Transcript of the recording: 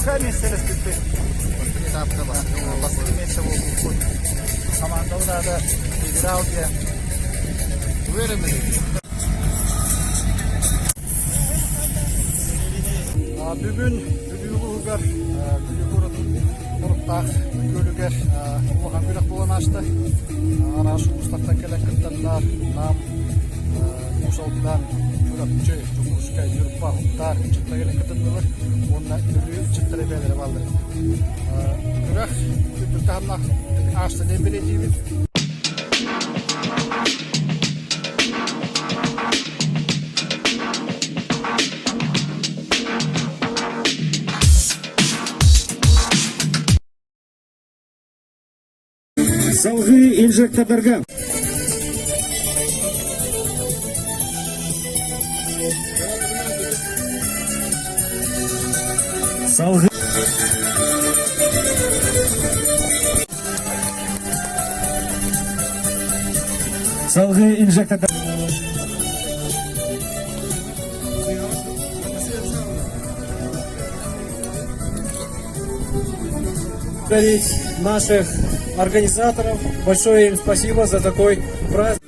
Хэ миэстэлэспиппит. Бастакы этапка бастакы Бастакы миэстэ буолбуппут. Хамаандабыт аата Федерал диэн. Уверены? Бүгүн Бүлүү улууһугар Бүлүү куоратын Туруктаах күөлүгэр улахан күрэх буолан ааста. Араас улуустартан кэлэн кыттаннар Нам, Уус Алдан, Чурапчы, Дьокуускай, Ньурба, Сунтаар ыччаттара кэлэн кытыннылар уонна Бүлүү ыччаттара бэйэлэрэ бааллар. Күрэх үрдүк таһымнаах ааста диэн бэлиэтиибит. Салгыы инжектордарга Салгыы Салгыы инжектордар Благодарить наших организаторов. Большое им спасибо за такой праздник.